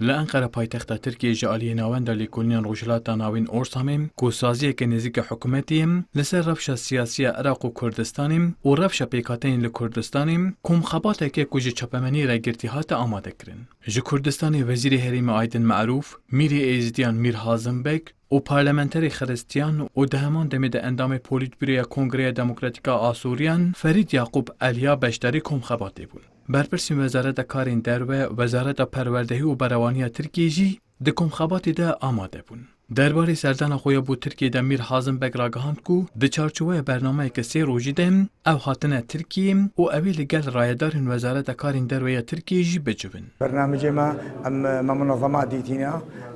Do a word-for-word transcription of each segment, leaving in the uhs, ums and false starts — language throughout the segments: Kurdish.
Li Enqere paytexta Tirkiyê ji aliyê Navenda Lêkolînên Rojhilata Navîn Orsamê, ku saziyeke nêzîk a hikûmetê ye, li ser rewşa siyasî ya Iraq û Kurdistanê û rewşa pêkhateyên li Kurdistanê, komxebateke ku ji çapemeniyê re girtî hate amade kirin. Ji Kurdistanê Wezîrê Herêmê Aydin Merûf, Mîrê Êzidiyan Mîr Hazim Beg û parlamenterê Xiristiyan û di heman demê de endamê Polîtbûroya Kongreya Demokratîk a Asûriyan Ferîd Yaqûb Eliya beşdarî komxebatê bûn. Berpirsên Wezareta Karên Derve, Wezareta Perwerdehî û Berewaniya Tirkiyê jî di komxebatê de amade bûn. Derbarê serdana xwe ya bo Tirkiyê de Mîr Hazim Beg ragihand ku di çarçoveya bernameyeke sê rojî de ew hatine Tirkiyê û ew ê li gel rayedarên Wezareta Karên Derve ya Tirkiyê jî bicivin. Bernamecê me, em, me munezema dîtîne,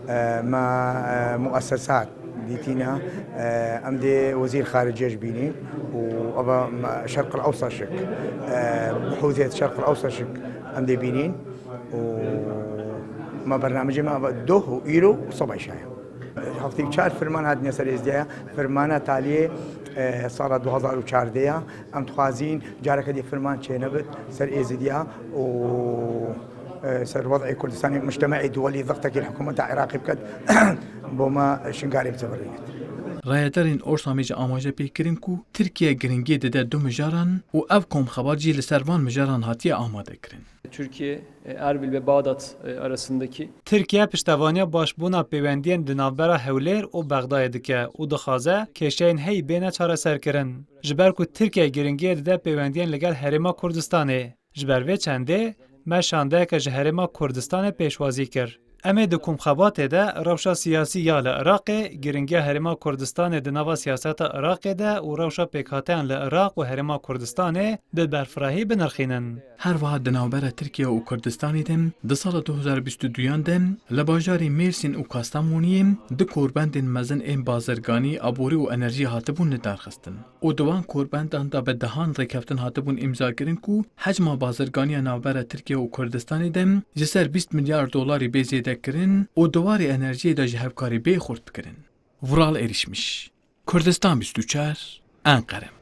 e, me, e, muessesat dîtîne, e, em dê wezîr xariciye jî bînîn û eva me Şerq el Ewsa şik, e, bihûziyet Şerq el Ewsa şik em dê bînîn û me bernamecê me eva doh û îro û seba şaya. Heftê û çar firman hatine ser êzdiya, firmana taliyê, e, sala du hazar û çardeh ya. Em dixwazîn careke dî firman çênebit ser êzidiya û, e, ser wed'ê Kurdistanê, mujteme'ê duwelî zextekî li hikûmeta Iraqê biket, bo me Şingalê bisevirînit. Rayedarên Orsamê jî amaje pê kirin ku Tirkiye giringiyê dide du mijaran û ev komxebat jî li ser van mijaran hatiye amade kirin. Türkiye, e, Erbil ve Bağdat, e, arasındaki Tirkiye piştevaniya başbûna pêwendiyên di navbera Hewlêr û Bexdayê dike û dixwaze kêşeyên heyî bêne çareserkirin. Ji ber ku Tirkiye giringiyê dide pêwendiyên li gel Herêma Kurdistanê. Ji ber vê çendê me şandeyeke ji Herêma Kurdistanê pêşwazî kir. Em ê di komxebatê de rewşa siyasî ya li Iraqê, giringiya Herêma Kurdistanê di nava siyaseta Iraqê de û rewşa pêkhateyan li Iraq û Herêma Kurdistanê bi berfirehî binirxînin. Her wiha di navbera Tirkiye û Kurdistanê de di sala du hazar bîst û duyan de li bajarê Mêrsîn û Kastamoniyê du korbendên mezin ên bazirganî, aborî û enerjiyê hatibûn lidarxistin û di wan korbendan de bi dehan rêkeftin hatibûn îmzakirin ku hecma bazirganiya navbera Tirkiye û Kurdistanê de ji ser bîst milyar dolarî bê zêdekirin û di warê enerjiyê de jî hevkarî bê xurtkirin. Vural Erişmiş, Kurdistan bîst û çar, Enqere.